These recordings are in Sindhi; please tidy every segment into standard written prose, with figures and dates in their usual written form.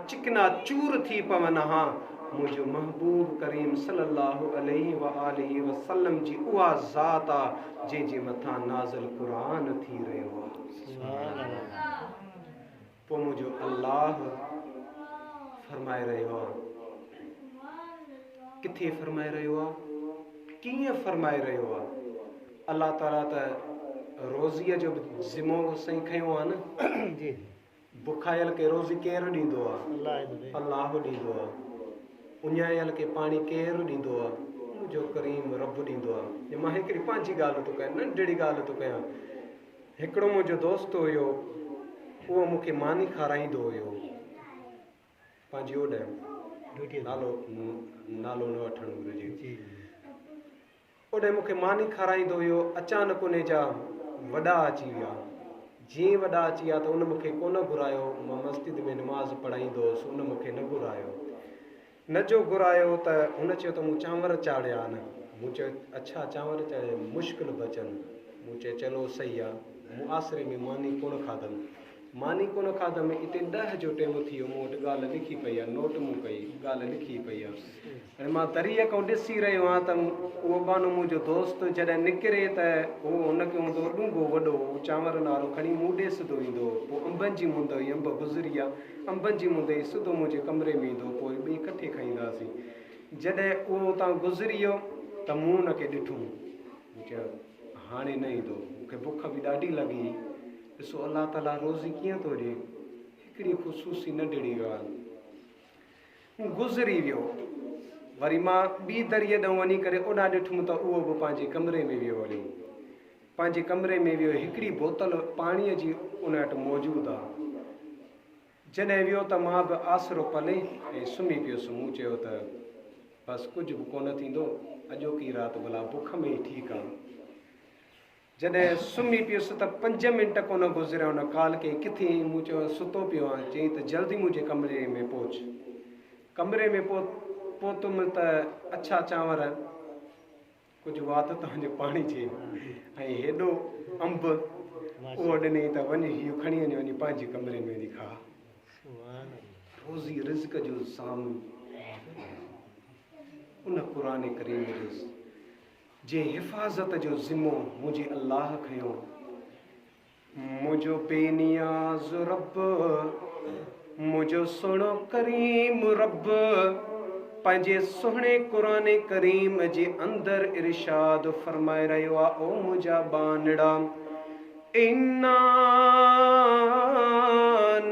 چڪنا چور ٿي پون ها. منهنجو محبوب ڪريم صلي الله عليه واٰله وسلم جي اها ذات آ جنهن جي مٿان نازل قرآن ٿي رهيو آ. پوء منهنجو الله فرمائي رهيو آ. ڪٿي فرمائي رهيو آ؟ ڪيئن فرمائي رهيو آ؟ الله تعاليٰ ته روزيء جو به ذمو سائين کنيو آ نه. بکايل کي روزي ڪير ڏيندو آ؟ الله ڏيندو آ. اڃايل کي پاڻي ڪير ڏيندو آ؟ منهنجو ڪريم رب ڏيندو آ. مان هڪڙي پنهنجي ڳالهه ٿو ڪيان، ننڍڙي ڳالهه ٿو ڪيان. هڪڙو منهنجو دوست هيو، اهو مون کي ماني کارائيندو هيو. پنهنجي اوڏ نالو نالو نه وٺڻ گهرجي. اوڏ مون کي ماني کارائيندو هيو. اچانڪ انهي جا وڏا اچي ويا. جيئن ئي وڏا اچي ويا ته ان مون کي ڪونه گهرايو. مان مسجد ۾ نماز پڙهائيندو هوس، ان مون کي نه گهرايو. نه جو گهرايو ته هن چيو ته مون چانور چاڙهيا آهن. مون چيو اڇا چانور چاڙهيا مشڪل بچن. مون چيو چلو صحيح آ. مون آسري ۾ ماني ڪونه کاڌم. ماني ڪونه کاڌم اتي ڏهه جو ٽيم ٿي ويو مون وٽ ڳالهه لکي پئي آ نوٽ مون ڪئي ڳالهه لکي پئي آ ۽ مان دريء کان ڏسي رهيو آهيان ته اهو ٻانهو منهنجو دوست جڏهن نڪري ته هو هن کي هوندو هو ڏونگهو وڏو هو چانورن وارو کڻي مون ڏي سڌو ايندو هو پوء انبن جي مند هئي انب گذري ويا انبن جي مند هئي سڌو منهنجي ڪمري ۾ ايندو هو پوء ٻئي ڪٺي کائيندا هئاسين جڏهن اهو اتان گذري ويو ته مون ان کي ڏٺو مون چيو هاڻي نه ايندو مون کي بک به ڏاڍي لڳي هئي ڏسو الله تعاليٰ روزي ڪيئن ٿو ڏئي هڪڙي خصوصي ننڍڙي ڳالهه گذري ويو. وري مان ٻي دريء ڏانهن وڃي ڪري اوڏانهن ڏٺم ته اهو به پنهنجي ڪمري ۾ ويو هليو. پنهنجي ڪمري ۾ ويو هڪڙي بوتل پاڻيء جي ان وٽ موجود آ. جڏهن ويو ته مان به آسرو پلي ۽ سمهي پيس. مون چيو ته بس ڪجهه به ڪونه ٿيندو، اڄوڪي رات ڀلا بک ۾ ئي ٺيڪ آ. جڏهن سمهي پيس ته پنج منٽ ڪونه گذريا هن ڪال ڪئي ڪٿي آهين؟ مون چيو ستو پيو آهيان. چيائين ته جلدي منهنجي ڪمري ۾ پهچ. ڪمري ۾ پهتم ته اڇا چانور، ڪجهه وات تان جو پاڻي ٿئي ۽ هيڏو انب اهو ڏنئي ته وڃ هيء کڻي وڃ وڃي پنهنجي ڪمري ۾ وڃي کاء. روزي رزق جو ضامن ان قرآن ڪريم جو جي حفاظت جو ذمو منهنجي الله کنيو. منهنجو بي نياز رب، منهنجو سهڻو ڪريم رب پنهنجي سهڻي قرآن ڪريم جي اندر ارشاد فرمائي رهيو آ، او منهنجا ٻانهڙا! انا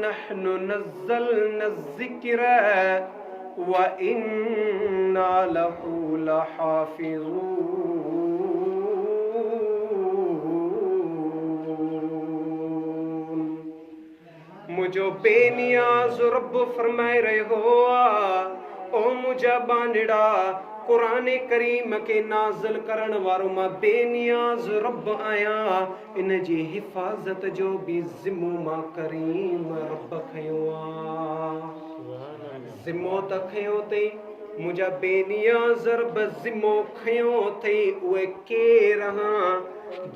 نحن نزلنا الذڪر وانا له لحافظون. منهنجو بي نياز رب فرمائي رهيو آ، او منهنجا ٻانهڙا! قرآن ڪريم کي نازل ڪرڻ وارو مان بي نياز رب آهيان، ان جي حفاظت جو به ذمو مان ڪريم رب کنيو آ. ذمو ته کنيو اٿئي، منهنجا بي نياز رب ذمو کنيو اٿئي، اهي ڪير هان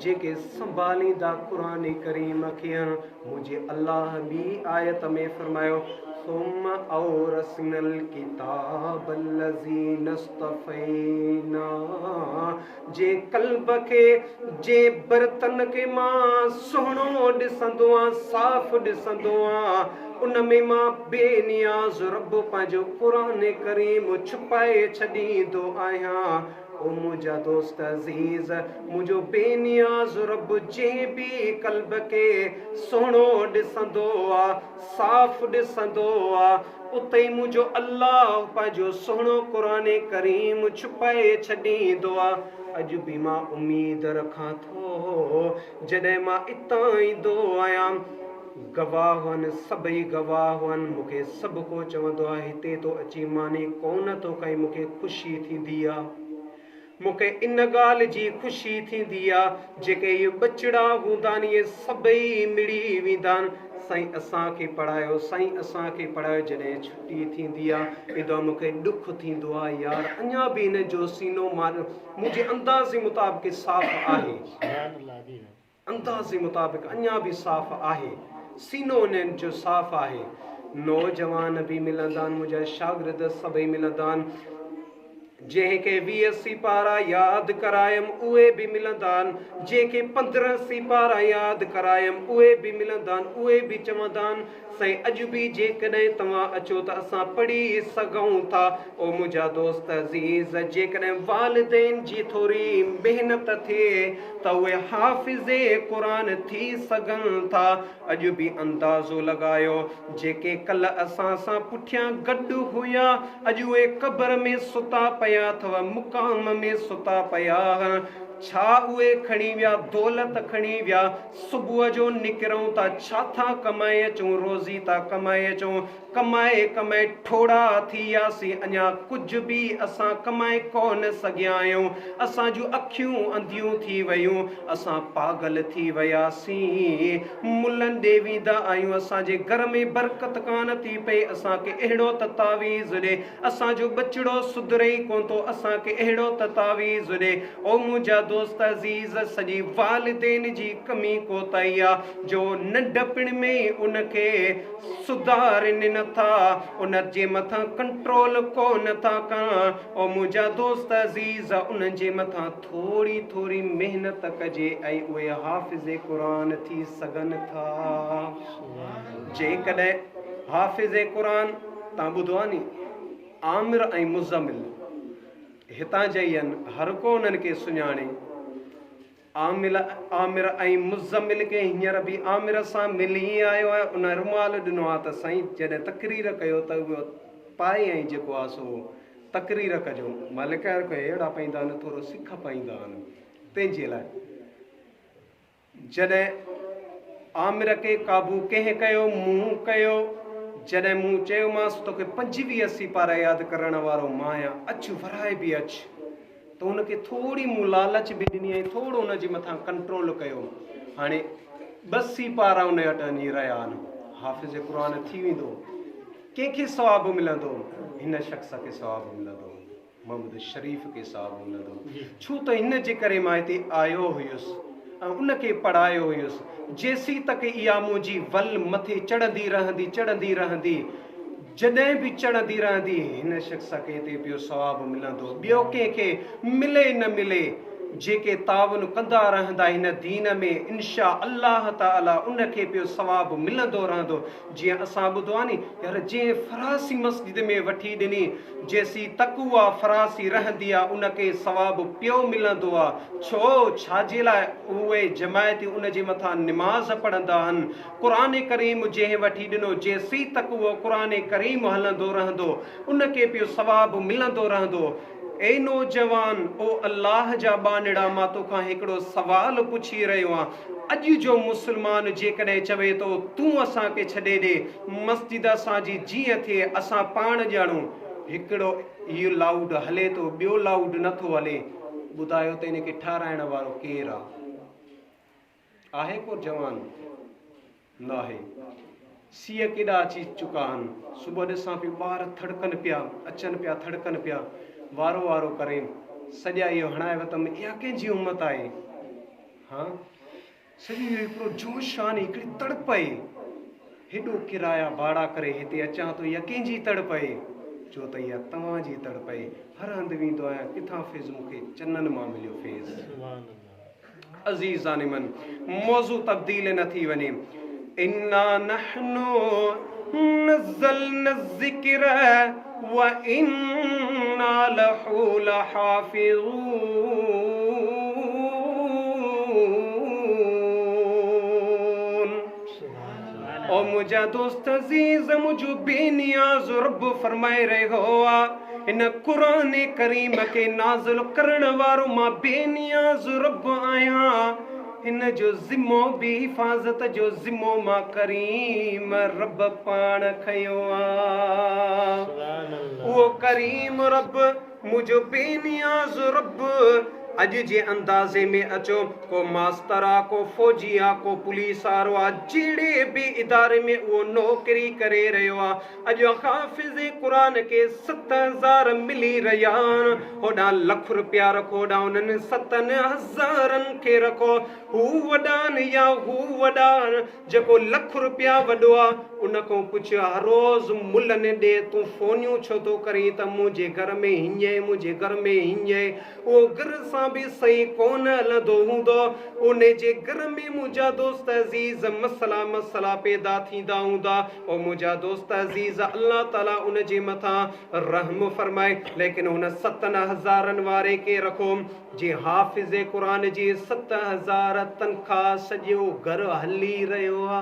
جيڪي سنڀاليندا قرآن ڪريم کي هان. منهنجي الله ٻي آيت ۾ فرمايو، ثم اورثنا الڪتاب الذين اصطفينا جنهن قلب کي، جنهن برتن کي مان سهڻو ڏسندو آهيان، صاف ڏسندو آهيان، ان ۾ مان بي نياز رب پنهنجو قرآن ڪريم ڇپائي ڇڏيندو آهيان. او منهنجا دوست عزيز! منهنجو بي نياز رب جنهن به قلب کي سهڻو ڏسندو آ، صاف ڏسندو آ، اتي ئي منهنجو الله پنهنجو سهڻو قرآن ڪريم ڇپائي ڇڏيندو آ. اڄ به مان اميد رکان ٿو، جڏهن مان اتان ايندو آهيان، گواهه هن، سڀئي گواهه هن، مون کي سڀ ڪو چوندو آ، هتي تو اچي ماني ڪونه ٿو کائين، مون کي خوشي ٿيندي آ. مون کي ان ڳالهه جي خوشي ٿيندي آ، جيڪي اهي ٻچڙا هوندا آهن، اهي سڀئي مڙي ويندا آهن، سائين اسان کي پڙهايو، سائين اسان کي پڙهايو، جڏهن ڇٽي ٿيندي آ، ايندو آ، مون کي ڏک ٿيندو آ، يار اڃا به هن جو سينو منهنجي اندازي مطابق صاف آهي. اندازي مطابق اڃا به صاف آهي. سينو انهن جو صاف آهي. نوجوان به ملندا آهن، منهنجا شاگرد سڀئي ملندا آهن. جنهن کي 20 سيپارا ياد ڪرايم اهي به ملندا آهن، جنهن کي 15 سيپارا ياد ڪرايم اهي به ملندا آهن، اهي به چوندا آهن سائين اڄ به جيڪڏهن توهان اچو ته اسان پڙهي سگهون ٿا. او منهنجا دوست عزيز، جيڪڏهن والدين جي ٿوري محنت ٿئي ته اهي حافظ قرآن ٿي سگهن ٿا. اڄ به اندازو لڳايو جيڪي ڪلهه اسان سان پٺيان گڏ هيا اڄ اهي قبر ۾ ستا پيا اٿو، مقام ۾ ستا پيا آهن. ڇا اهي کڻي ويا؟ دولت کڻي ويا. صبح جو نڪرون ٿا ڇا ٿا ڪمائي اچون؟ روزي ٿا ڪمائي اچون. ڪمائي ڪمائي ٺوڙها ٿي وياسين، اڃا ڪجهه به اسان ڪمائي ڪونه سگهيا آهيون. اسان جون اکيون انڌيون ٿي ويون، اسان پاڳل ٿي وياسين. ملن ڏي ويندا آهيون، اسان جي گهر ۾ برڪت ڪانه ٿي پئي، اسان کي اهڙو ته تعويذ ڏي، اسان جو ٻچڙو سڌري ئي ڪونه ٿو، اسان کي اهڙو ته تعويذ ڏي. او منهنجا دوست عزيز، سڄي والدين جي ڪمي ڪوتاهي آ جو ننڍپڻ ۾ ئي ان کي سڌارين نه ٿا، ان جي مٿان ڪنٽرول ڪونه ٿا ڪن. او منهنجا دوست عزيز، انهن جي مٿان ٿوري ٿوري محنت ڪجي ۽ اهي حافظ قرآن ٿي سگهن ٿا. جيڪڏهن حافظ قرآن تان ٻڌو آ ني عامر ۽ مزمل هتان جا ئي آهن، هر ڪو انهن کي سڃاڻي. عامر ۽ مزمل کي هينئر به عامر سان ملي آيو آهيان، ان رومال ڏنو آ ته سائين جڏهن تقرير ڪيو ته اهو پائي ۽ جيڪو آ سو تقرير ڪجو. مان لڪائي رکيو اهڙا پائيندا آهن ٿورو سک پائيندا آهن تنهن جي لاء. جڏهن عامر کي قابو ڪنهن ڪيو؟ مون ڪيو. جڏهن مون چيومانس توکي 25 سيپارا ياد ڪرڻ وارو مان آهيان، اچ ورائي به اچ، ته ان کي ٿوري مون لالچ به ڏني ۽ ٿورو ان جي مٿان ڪنٽرول ڪيو. هاڻي 2 سيپارا ان وٽ وڃي رهيا آهن. حافظ قرآن ٿي ويندو. ڪنهن کي ثواب ملندو؟ هن شخص کي ثواب ملندو. محمد شريف کي ثواب ملندو. ڇو ته هن جي ڪري مان هتي آيو هيس ۽ ان کي پڙهايو هيس. جيسين تڪ اها منهنجي ول مٿي چڙهندي رهندي، چڙهندي رهندي، جڏهن به چڙهندي رهندي، هن شخص کي هتي پيو ثواب ملندو. ٻيو ڪنهن کي ملي نه ملي، جيڪي تعاون ڪندا رهندا هن دين ۾، انشاء الله تعالي ان کي پيو ثواب ملندو رهندو. جيئن اسان ٻڌو آهي ني، يار جنهن فراسي مسجد ۾ وٺي ڏني، جيسين تڪ اها فراسي رهندي آ ان کي ثواب پيو ملندو آ. ڇو؟ ڇا جي لاء اهي جماعتي ان جي مٿان نماز پڙهندا آهن. قرآن ڪريم جنهن وٺي ڏنو جيسين تڪ اهو قرآن ڪريم هلندو رهندو ان کي پيو ثواب ملندو رهندو. اي نوجوان! او الله جا ٻانهڙا مان توکان هڪڙو سوال پڇي رهيو آهيان. اڄ جو مسلمان جيڪڏهن چوي ٿو تون اسان کي ڇڏي ڏي، مسجد اسان جي جيئن ٿئي اسان پاڻ ڄاڻون. هڪڙو هي لائوڊ هلي ٿو ٻيو لائوڊ نه ٿو هلي. ٻڌايو ته ان کي ٺهرائڻ وارو ڪير آ؟ آهي ڪو جوان؟ ناهي. سيء ڪيڏا اچي چڪا آهن. صبح ڏسان پيو ٻار ٿڙڪن پيا، اچن پيا ٿڙڪن پيا. وارو وارو ڪري سڄا اهو هڻائي وتم، اها ڪنهن جي امت آهي؟ ها سڄو اهو هڪڙو جوش آ ني، هڪڙي تڙپ آهي. هيڏو ڪرايا ڀاڙا ڪري هتي اچان ٿو، اها ڪنهن جي تڙپ آهي؟ ڇو ته اها توهان جي تڙپ آهي. هر هنڌ ويندو آهيان، ڪٿان فيض مون کي چنن مان مليو فيض. عزيزان من! موضوع تبديل نه ٿي وڃي. انا نحن نزلنا الذڪر وانا له لحافظون. او منهنجا دوست عزيز، منهنجو بي نياز رب فرمائي رهيو آ، هن قرآن ڪريم کي نازل ڪرڻ وارو مان بي نياز رب آهيان، هن جو ذمو به حفاظت جو ذمو مان ڪريم رب پاڻ کنيو آ. اهو ڪريم رب، منهنجو بي نياز رب اڄ جي اندازي ۾ اچو، ڪو ماستر آ، ڪو فوجي آ، ڪو پوليس وارو آ، جهڙي به اداري ۾ اهو نوڪري ڪري رهيو آ، اڄ حافظ قرآن کي 7000 ملي رهيا آهن، هوڏانهن لک رپيا رکو، هوڏانهن انهن ستن هزارن کي رکو، هو وڏا آهن يا هو وڏا آهن، جيڪو لک رپيا وڏو آ ان کان پڇ هر روز ملن ڏي تون فونيون ڇو ٿو ڪرين ته منهنجي گهر ۾ هينئن منهنجي گهر ۾ هينئن اهو گهر سان به صحيح ڪونه هلندو هوندو ان جي گهر ۾ منهنجا دوست عزيز مسئلا مسئلا پيدا ٿيندا هوندا او منهنجا دوست عزيز الله تعالي ان جي مٿان رحم فرمائي ليڪن هن ستن هزارن واري کي رکو جي حافظ قرآن جي 7000 تنخواه سڄو گهر هلي رهيو آ.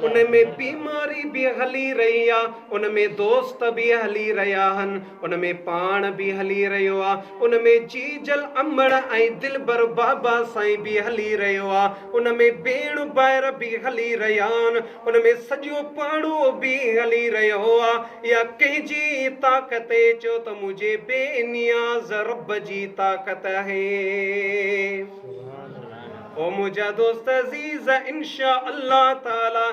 ان ۾ بيماري به هلي رهي آ، ان ۾ دوست به هلي رهيا آهن، ان ۾ پاڻ به هلي رهيو آ، ان ۾ جيجل امڙ ۽ دلبر بابا سائين به هلي رهيو آ، ان ۾ ڀيڻ ڀائر به هلي رهيا آهن، ان ۾ سڄو پاڙو به هلي رهيو آ. اها ڪنهن جي طاقت اهي؟ چيو ته منهنجي بي نياز رب جي طاقت آهي. او منهنجا دوست عزيز! انشاء الله تعالي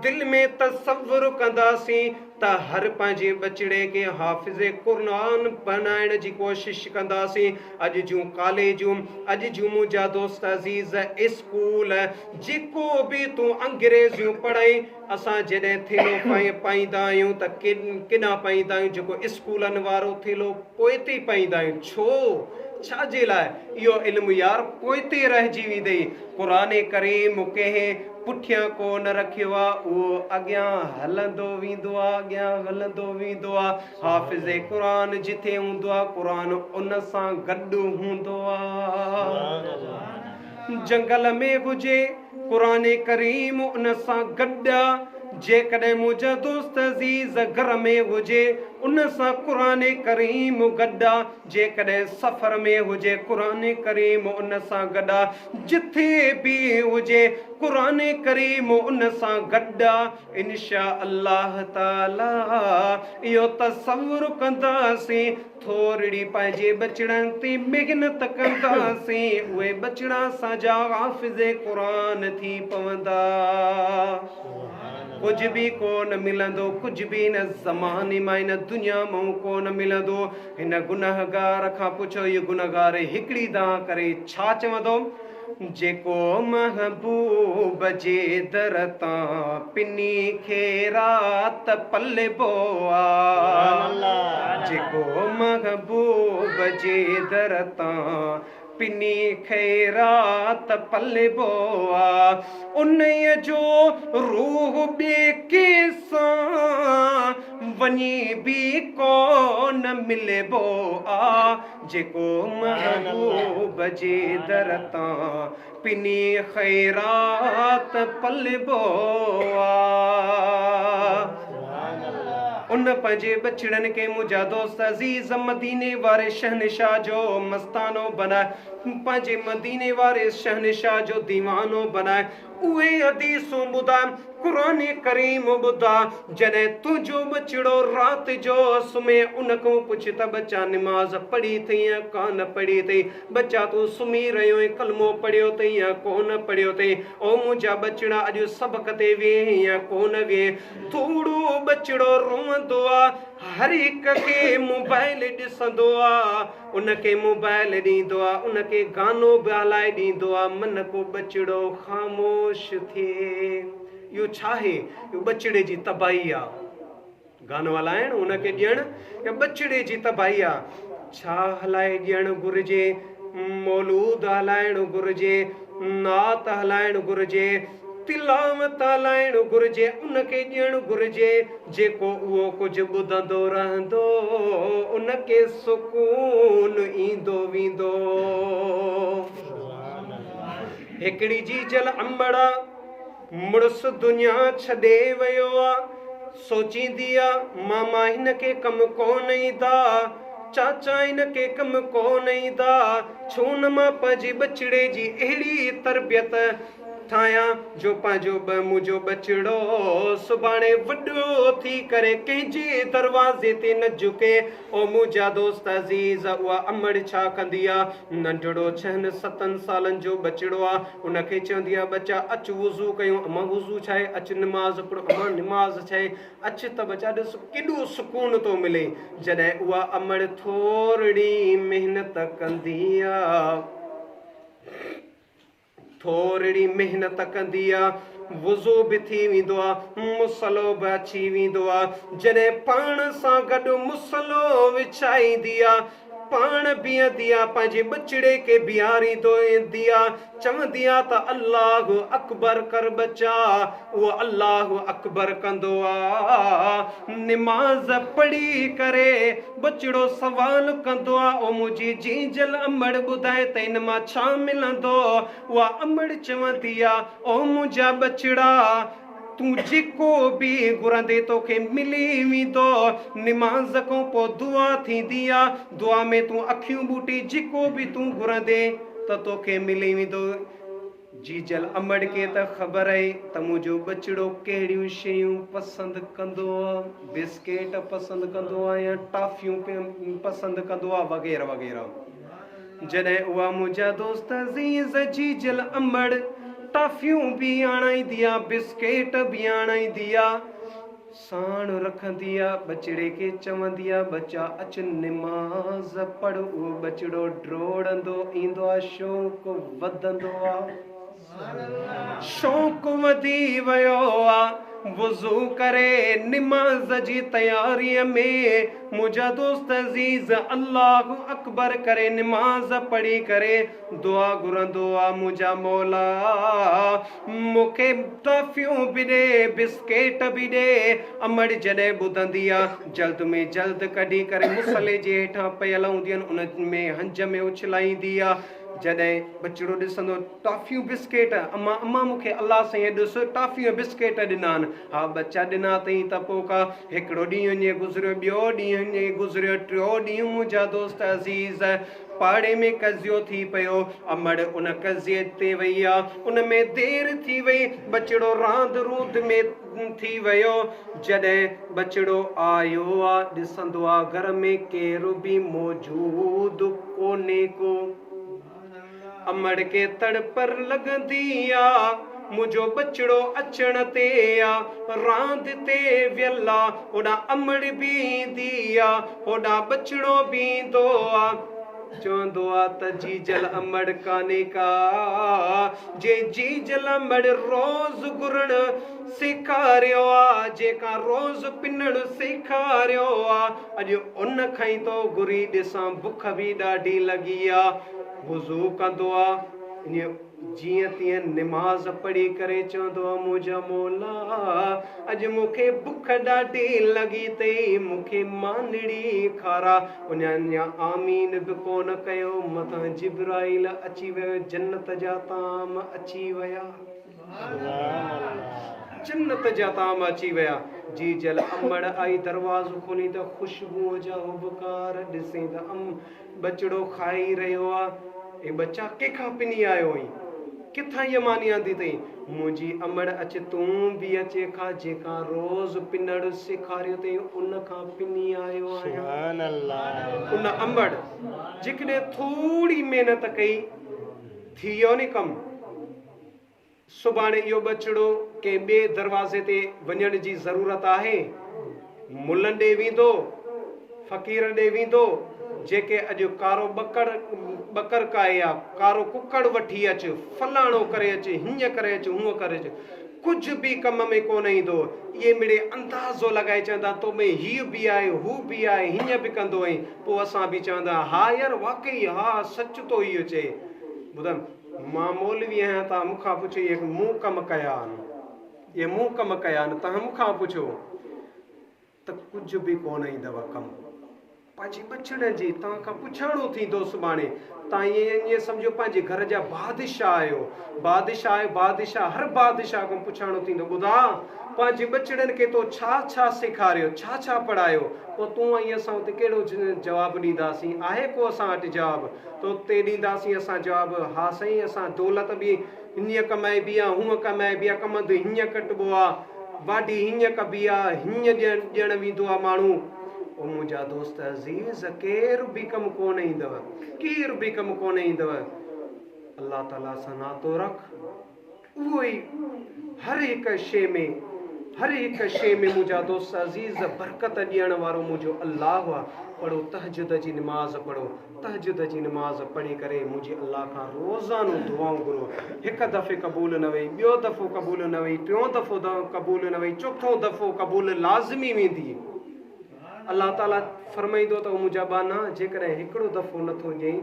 دل ۾ تصور ڪنداسين ته هر پنهنجي ٻچڙي کي حافظ قرآن بنائڻ جي ڪوشش ڪنداسين. اڄ جون ڪاليجون، اڄ جون منهنجا دوست عزيز اسڪول، جيڪو به تون انگريزيون پڙهائين، اسان جڏهن ٿيلهو پائيندا آهيون ته ڪيڏانهن پائيندا آهيون جيڪو اسڪولن وارو ٿيلهو پوئتي پائيندا آهيون ڇو ڇا جي لاء اهو علم يار پوئتي رهجي ويندئي قرآن ڪريم ڪنهن پٺيان ڪو نه رکيو آ اهو اڳيان هلندو ويندو آ اڳيان هلندو ويندو آ حافظ قرآن جٿي هوندو آ قرآن ان سان گڏ هوندو آ جنگل ۾ هجي قرآن ڪريم ان سان گڏ آ، جيڪڏهن منهنجا دوست عزيز گهر ۾ هجي ان سان قرآن ڪريم گڏ آ، جيڪڏهن سفر ۾ هجي قرآن ڪريم ان سان گڏ آ، جٿي به هجي قرآن ڪريم ان سان گڏ آ، ان شاء الله تعالي اهو تصور ڪنداسين ٿورڙي پنهنجي ٻچڙن تي محنت ڪنداسين اهي ٻچڙا اسان جا حافظ قرآن ٿي پوندا. ڪجهه به ڪونه ملندو ڪجهه به هن زماني مان هن دنيا مان ڪونه ملندو. هن گنهگار کان پڇو هي گنهگار هڪڙي دانهن ڪري ڇا چوندو؟ جيڪو محبوب جي در تان پني خيرات پلبو آ جيڪو محبوب جي در تان پني خيرات پلبو آ انهيء جو روح ٻئي ڪنهن سان وڃي به ڪونه ملبو آ جيڪو محبوب جي در تان پني خيرات پلبو آ. ان پنهنجي ٻچڙن کي منهنجا دوست عزيز مديني واري شهنشاهه جو مستانو بنائي، پنهنجي مديني واري شهنشاهه جو ديوانو بنائي، اهي حديثون ٻڌاء، قرآن ڪريم ٻڌاء، جڏهن تنهنجو ٻچڙو رات جو سمهي ان کان پڇ ته ٻچا نماز پڙهي اٿئي يا ڪانه پڙهي اٿئي، ٻچا تون سمهي رهيو آهين ڪلمو پڙهيو اٿئي يا ڪونه پڙهيو اٿئي، او منهنجا ٻچڙا اڄ سبق تي ويهين يا ڪونه ويهين، ٿورو ٻچڙو روئندو آ، هر هڪ کي موبائل ڏسندو آ، ان کي موبائل ڏيندو آ ان کي گانو به هلائي ڏيندو آ من ڪو ٻچڙو خاموش ٿئي اهو ڇاهي اهو ٻچڙي جي تباهي آ گانو هلائڻ ان کي ڏيڻ اها ٻچڙي جي تباهي آ ڇا هلائي ڏيڻ گهرجي مولود هلائڻ گهرجي نعت هلائڻ گهرجي تلاوت هلائڻ گهرجي، ان کي ڏيڻ گهرجي، جيڪو اهو ڪجهه ٻڌندو رهندو، ان کي سڪون ايندو ويندو. هڪڙي جيجل امڙ آ، مڙس دنيا ڇڏي ويو آ، سوچيندي آ، ماما هن کي ڪم ڪونه ايندا، چاچا هن کي ڪم ڪونه ايندا، ڇو نه مان پنهنجي ٻچڙي جي اهڙي تربيت ٺاهيان جو پنهنجو منهنجو ٻچڙو سڀاڻي وڏو ٿي ڪري ڪنهن جي دروازي تي نه جهڪي. او منهنجا دوست عزيز، اها امڙ ڇا ڪندي آ؟ ننڍڙو ڇهن ستن سالن جو ٻچڙو آ، ان کي چوندي آ، ٻچا اچ وضو ڪيون. امان وضو ڇاهي؟ اچ نماز پڙهون. امان نماز ڇاهي؟ اچ ته ٻچا ڏس ڪيڏو سڪون ٿو ملي. جڏهن اها امڙ ٿورڙي محنت ڪندي آ، ٿورڙي محنت ڪندي آ، وضو به ٿي ويندو آ، مصلو به اچي ويندو آ. جڏهن پاڻ سان گڏ مصلو وڇائيندي آ، پاڻ بيهندي آ، پنهنجي ٻچڙي کي بيهاريندو ايندي آ، چوندي آ ته الله اڪبر ڪر ٻچا، اهو الله اڪبر ڪندو آ. نماز پڙهي ڪري ٻچڙو سوال ڪندو آ، او منهنجي جيجل امڙ ٻڌاء ته ان مان ڇا ملندو؟ اها امڙ چوندي آ، او منهنجا ٻچڙا! تون جيڪو به گهرندين توکي ملي ويندو. نماز کان پوء دعا ٿيندي آ، دعا ۾ تون اکيون ٻوٽي جيڪو به تون گهرندين ته توکي ملي ويندو. جيجل امڙ کي ته خبر اهي ته منهنجو ٻچڙو ڪهڙيون شيون پسند ڪندو آ، بسڪيٽ پسند ڪندو آ يا ٽافيون پسند ڪندو آ وغيره وغيره. جڏهن اها منهنجا دوست عزيز جيجل امڙ ٽافيون به آڻائيندي آ، بسڪيٽ به آڻائيندي آ، ساڻ رکندي آ، ٻچڙي کي چوندي آ، ٻچا اچ نماز پڙهه، اهو ٻچڙو ڊوڙندو ايندو آ، شوق وڌندو آ، شوق وڌي ويو آ، وضو ڪري نماز جي تياريء ۾ منهنجا دوست عزيز الله اڪبر ڪري نماز پڙهي ڪري دعا گهرندو آ، منهنجا مولا مون کي ٽافيون به ڏي، بسڪيٽ به ڏي. امڙ جڏهن ٻڌندي آ، جلد ۾ جلد ڪڍي ڪري مصلي جي هيٺان پيل هونديون آهن، انهن ۾ هنج ۾ اڇلائيندي آ. جڏهن ٻچڙو ڏسندو ٽافيون بسڪيٽ، امان امان مون کي الله سائينء ڏس ٽافيون ۽ بسڪيٽ ڏنا آهن. ها ٻچا ڏنا اٿئي ته پوء ڪا. هڪڙو ڏينهن ائين گذريو، ٻيو ڏينهن ائين گذريو، ٽيو ڏينهن منهنجا دوست عزيز! پاڙي ۾ قضيو ٿي پيو. امڙ ان قضيي تي وئي آ. ان ۾ دير ٿي وئي. ٻچڙو راند روند ۾ ٿي ويو. جڏهن ٻچڙو آيو آ، ڏسندو آ گهر ۾ ڪير به موجود ڪونهي ڪو. امڙ کي تڙپر لڳندي آ. منهنجو ٻچڙو اچڻ تي آ، راند تي ويل آ. هوڏانهن امڙ به ايندي آ، هوڏانهن ٻچڙو به ايندو آ. چوندو آ ته جيجل امڙ ڪانهي ڪا، جنهن جيجل امڙ روز گهرڻ سيکاريو آ، جيڪا روز پنڻ سيکاريو آ، اڄ ان کان ئي ٿو گهري ڏسان، بک به ڏاڍي لڳي آ. وضو ڪندو آ، ائين جيئن تيئن نماز پڙهي ڪري چوندو آ، منهنجا مولا اڄ مون کي بک ڏاڍي لڳي اٿئي، مون کي مانڙي کاراء. ان اڃا آمين به ڪونه ڪيو، مٿان جبرائيل اچي ويو، جنت جا طعام اچي ويا. جنت جا طعام اچي ويا. جيجل امڙ آئي دروازو کولي ته خوشبوء جا هٻڪار ڏسين ته ام ٻچڙو کائي رهيو آ. اي ٻچا ڪنهن کان پني آيو آهين؟ ڪٿان هيء ماني آندي اٿئي؟ منهنجي امڙ اچ تون به اچي کا، جنهن کان روز پنڻ سيکاريو اٿئي ان کان پني آيو آهيان. ان امڙ جيڪڏهن ٿوري محنت ڪئي ٿي ويو ني ڪم. سڀاڻي اهو ٻچڙو ڪنهن ٻئي دروازي تي وڃڻ جي ضرورت آهي؟ ملن ڏي ويندو؟ فقيرن ڏي ويندو؟ جيڪي اڄ ڪارو ٻڪڙ ٻڪر ڪاهي آ، ڪارو ڪڪڙ وٺي اچ، فلاڻو ڪري اچ، هيئن ڪري اچ، هونئن ڪري اچ، ڪجهه به ڪم ۾ ڪونه ايندو. اهي مڙئي اندازو لڳائي چوندا تو ۾ هيء به آهي، هو به آهي، هيئن به ڪندو آهين. پوء اسان به چوندا ها يار واقعي ها سچ ٿو اهو چئي. ٻڌم. مان مولوي آهيان توهان مون کان پڇو اهي مون ڪم ڪيا آهن اهي مون ڪم ڪيا آهن توهان مون کان پڇو ته ڪجهه به ڪونه ايندو ڪم پنهنجي ٻچڙن جي توهان کان پڇاڻو ٿيندو سڀاڻي توهان ائين ائين سمجهو پنهنجي گهر جا بادشاهه آهيو بادشاهه آهيو بادشاهه هر بادشاهه کان پڇاڻو ٿيندو ٻڌاء پنهنجي ٻچڙن کي تو ڇا ڇا سيکاريو ڇا ڇا پڙهايو پوء تون ۽ اسان اتي ڪهڙو جواب ڏينداسين آهي ڪو اسان وٽ جواب تو تي ڏينداسين اسان جواب، ها سائين اسان دولت به هيئن ڪمائبي آ، هونء ڪمائبي آ، ڪمند هيئن ڪٽبو آ، واڍي هيئن ڪبي آ، هيئن ڏيڻ ڏيڻ ويندو آ ماڻهو. او منهنجا دوست عزيز! ڪير به ڪم ڪونه ايندو، ڪير به ڪم ڪونه ايندو. الله تعاليٰ سان ناتو رک. اهو ئي هر هڪ شيء ۾ هر هڪ شيء ۾ منهنجا دوست عزيز برڪت ڏيڻ وارو منهنجو الله آ. پڙهو تهجد جي نماز پڙهو تهجد جي نماز پڙهي ڪري منهنجي الله کان روزانو دعائون گهرو هڪ دفعي قبول نه وئي ٻيو دفعو قبول نه وئي ٽيون دفعو قبول نه وئي چوٿون دفعو قبول لازمي ويندي. الله تعاليٰ فرمائيندو ته او منهنجا ٻانها! جيڪڏهن هڪڙو دفعو نه ٿو ڏئين،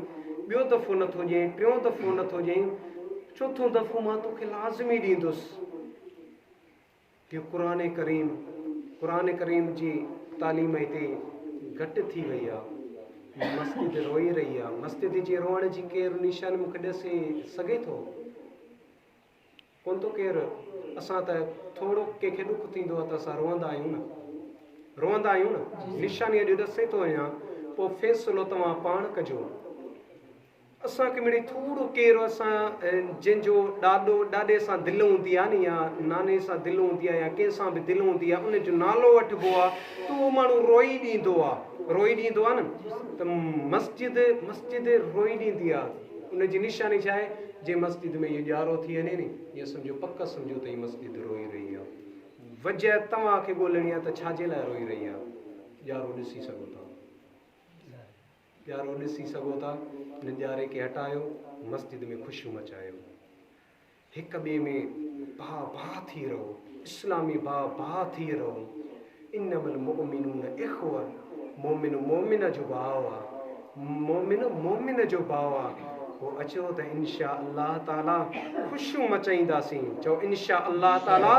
ٻيو دفعو نه ٿو ڏئين، ٽيون دفعو نه ٿو ڏئين، چوٿون دفعو مان توکي لازمي ڏيندس. اهو قرآن ڪريم، قرآن ڪريم جي تعليم هتي گهٽ ٿي وئي آهي. مسجد روئي رهي آهي. مسجد جي روئڻ جي ڪير نشاني مون کي ڏسي سگهي ٿو؟ ڪونه ٿو ڪير اسان ته ٿورو ڪنهن کي ڏک ٿيندو آهي ته اسان روئندا آهيون نه روئندا آهيون نه نشاني اڄ ڏسي ٿو وڃان پوء فيصلو توهان پاڻ ڪجو اسان کي مڙئي ٿورو ڪير اسان جنهن جو ڏاڏو ڏاڏي سان دل هوندي آهي نه يا ناني سان دل هوندي آهي يا ڪنهن سان به دل هوندي آهي ان جو نالو وٺبو آهي ته اهو ماڻهو روئي ڏيندو آهي روئي ڏيندو آهي نه ته مسجد مسجد روئي ڏيندي آهي ان جي نشاني ڇا آهي؟ جنهن مسجد ۾ اهو ڄارو ٿي وڃي ني، ائين سمجهو پڪ سمجهو ته هي مسجد روئي رهي آهي. وجهه توهان کي ڳولڻي آهي ته ڇا جي لاء روئي رهي آهي؟ ڄارو ڏسي سگهو ٿا. ڄارو ڏسي سگهو ٿا، ان ڄاري کي هٽايو، مسجد ۾ خوشيون مچايو. هڪ ٻئي ۾ ڀاء ڀاء ٿي رهو، اسلامي ڀاء ڀاء ٿي رهو. انما المؤمنون اخوة، مؤمن مؤمن جو ڀاء آ، مؤمن مؤمن جو ڀاء آ. پوء اچو ته انشاء الله تعاليٰ خوشيون مچائينداسين، چئو انشاء الله تعاليٰ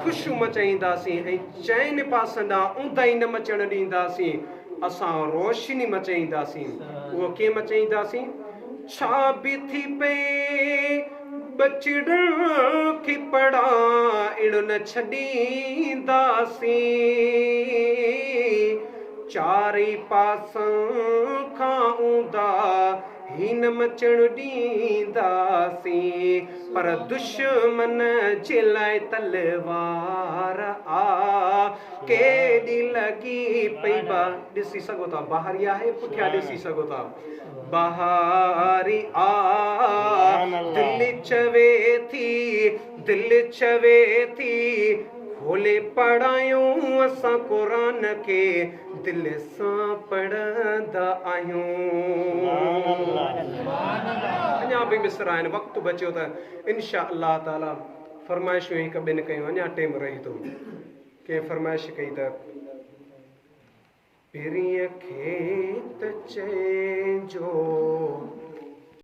خوشيون مچائينداسين ۽ چئن پاسن ڏانهن اونداهي نه مچڻ ڏينداسين، اسان روشني مچائينداسين. اهو ڪيئن مچائينداسين؟ ڇا به ٿي پئي ٻچڙن کي پڙهائڻ نه ڇڏينداسين چارئي پاسن کان اونداهي نه مچڻ ڏينداسين پر دشمن جي لاء تلوار آ ڪيڏي لڳي پئي با ڏسي سگهو ٿا بهاري آهي پٺيان ڏسي سگهو ٿا. بهاري آ دل چوي ٿي دل چوي ٿي کولي پڙهايون اسان قرآن کي دل سان پڙهندا آهيون اڃا به مصرع آهن وقت بچيو ته انشاء الله تعالي فرمائشون هڪ ٻن ڪيون اڃا ٽيم رهي ٿو ڪنهن فرمائش ڪئي ته پرينء کي ته چئجو